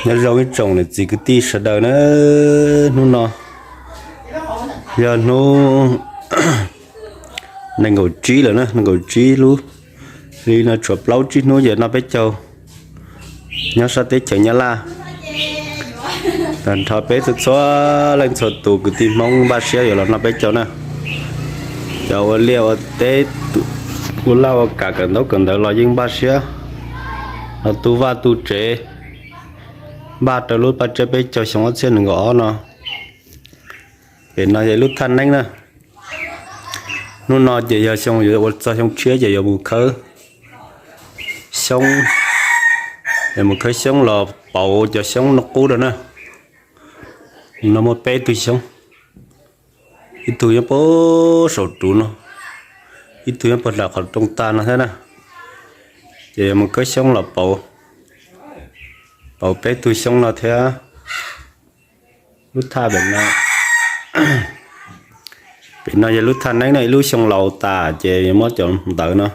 Nyob zoo ib tsoom niam txiv kwv tij sawv daws na, hnub no yog hnub nees nkaum tsib lawm na, nees nkaum tsib lub hli no tshuav plaub tsib hnub ces noj peb caug nyob sab teb chaws Nyab Laj. Tag nrho peb txhua txhua leej txhua tus kwv tij Hmoob npaj siab yuav los noj peb caug na. Cov ua liaj ua teb, ua laj ua kam kawm ntaub kawm ntawv los yeej npaj siab los tu vaj tu tsev, npaj rau lub paj tsiab peb caug xyoo ob txhiab nees nkaum ob no. Pem no yog lub thaj neeb na. Hnub no ces yog xyoo yuav ua txog xyoo tshiab ces yuav mus khawb xyoob, yuav mus khawb xyoob los pauv cov xyoob no qub rau na. No muaj peb tug xyoob, ib tug nyob puag saum ruv no, ib tug nyob puag nram qhov rooj tag no thiab na. Ces yuav mus khawb xyoob los pauv, pauv peb tug xyoob no thiab. Lub thaj pem no, pem no yog lub thaj neeb no, ib lub xyoo laus tas ces yuav muab cov ntawv no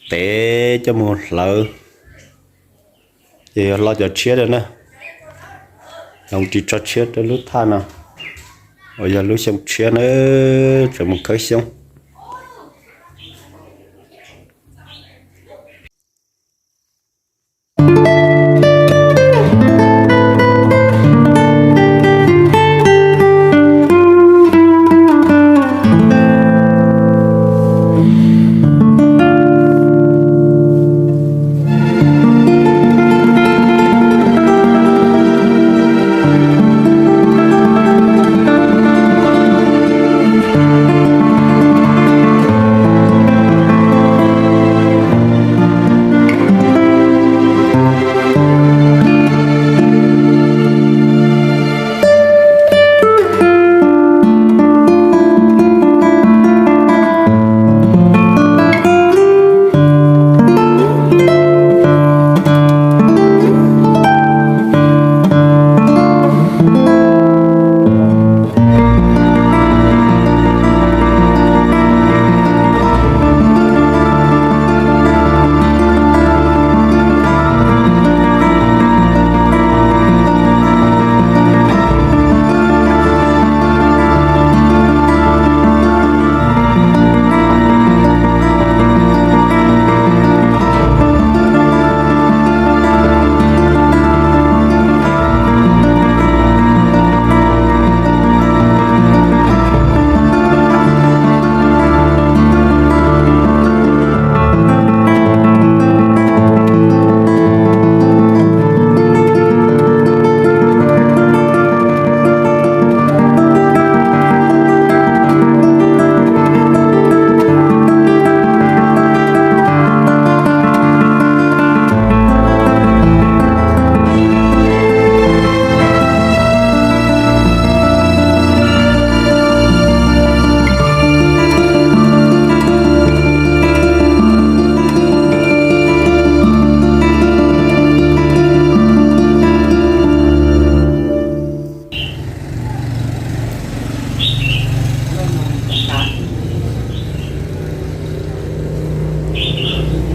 tev coj mus hlawv, ces yuav lo cov tshiab rau na. Los ris tso tshiab rau lub thaj no, uas yog lub xyoo tshiab na, tseem mus khawb xyoob.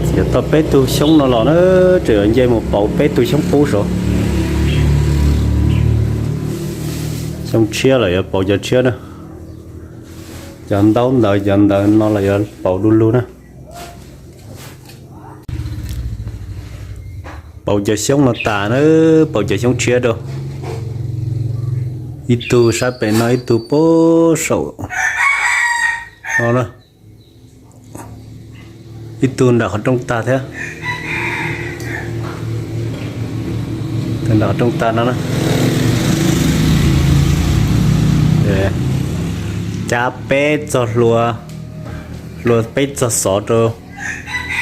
Txiav tau peb tug xyoob no los na, tseem yuav nce mus pauv peb tug xyoob qub saud. Xyoo tshiab los yuav pauv cov tshiab na. Cov ntaub ntawv cov ntawv no los yuav pauv du lug na. Pauv cov xyoob no tas na, pauv cov xyoob tshiab rau. Ib tug sab pem no, ib tug puag saum no na, ib tug nram qhov rooj tag thiab. Tus nram qhov rooj tag no na. Cab peb txog hlua, hlua peb txog xov rau,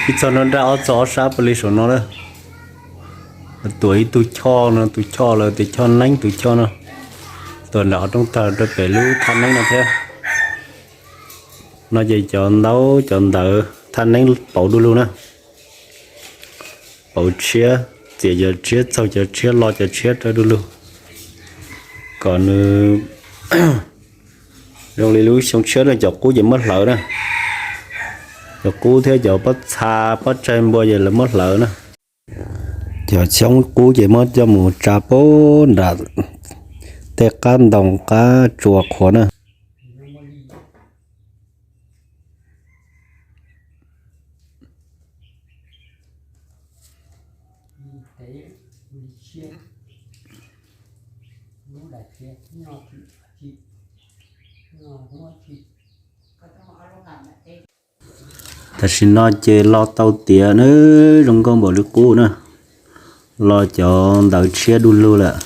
ib txog nruab nrab, ob txog ob sab puag li saum no na. Tuam ib tug choj no, tus choj lawv tias choj neeb tus choj no. Tuam nram qhov rooj tag rau pem lub thaj neeb no thiab. No ces cov ntaub cov ntawv thaj neeb pauv du lug na. Pauv tshiab, txiav cov tshiab, txaug cov tshiab, lo cov tshiab rau du lug, kom nws zoo li lub xyoo tshiab na. Cov qub ces muab hlawv na, cov qub thiab cov pob txha pob tsaig npua ces lawv muab hlawv na. Cov xyoob qub ces muab coj mus tsa pub nram tej qab ntoo qab tsua qhuav na. Tam sim no ces lo tau tiav na, zoo nkauj npaum li qub na. Lo cov ntawv tshiab du lug lawm,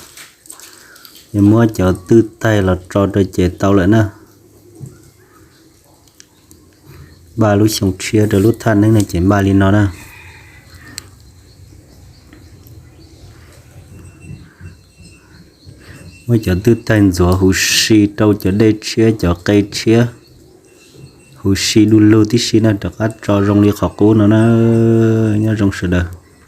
es muab cov twj taig los tso rau ces tau lawm na. Npaj lub xyoo tshiab rau lub thaj neeb no ces npaj li no na. Muab cov twj taig ntxuav huv si rau cov dej tshiab cov qe tshiab, huv si du lug tib si na, rov qab tso zoo li qhov qub no na. Nyob zoo sawv daws.